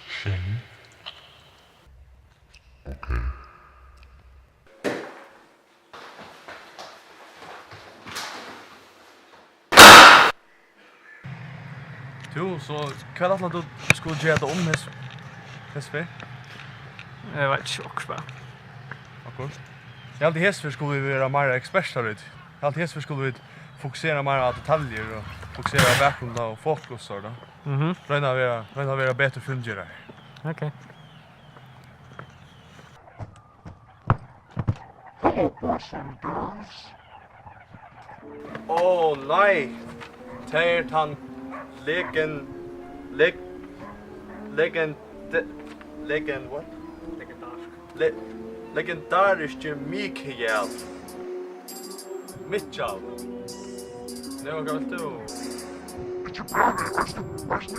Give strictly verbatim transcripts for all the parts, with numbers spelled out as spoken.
Shin. Okay. Tú, so hvat ætlar tú skulu gera tað um hes-, hesa ferð? Eg veit ikki, okkurt bara. Okkurt? Eg haldi, hesa ferð skulu vit vera meira ekspertar í tí. Eg haldi, hesa ferð skulu vit fokusera meira á detaljur og fokusera á bakgrund og fokus og tað. Mhm. Royna at vera, royna at vera betur filmgerarar. Okay. Hello, boys and girls. Ó nei, tað er tann legen-, leg-, legend-, legen-, what? Legendarisk. Le-, legendariski Mikael. Mikkjal. Nú, hvat vilt tú? Ikki bara, ert tú, ert tú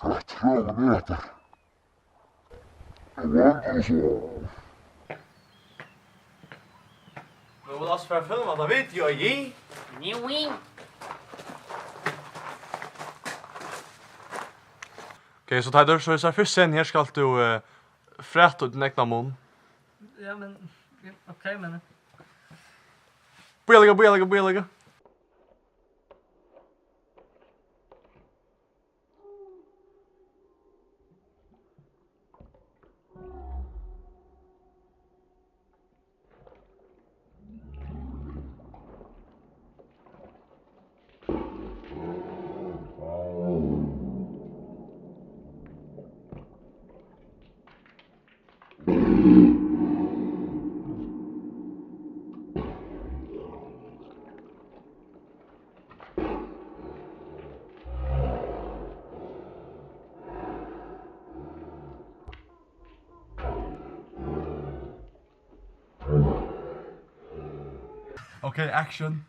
Hvat trónir eftir? Nú vil altso fara at filma ta video, ja? Nú, ja. Okay, so Teitur, so hesa fyrstu senu her skalt tú, eh, fræta út tín egna munn. Ja, men, okay, men. Bíða líka, bíða líka, bíða líka. Okay, action.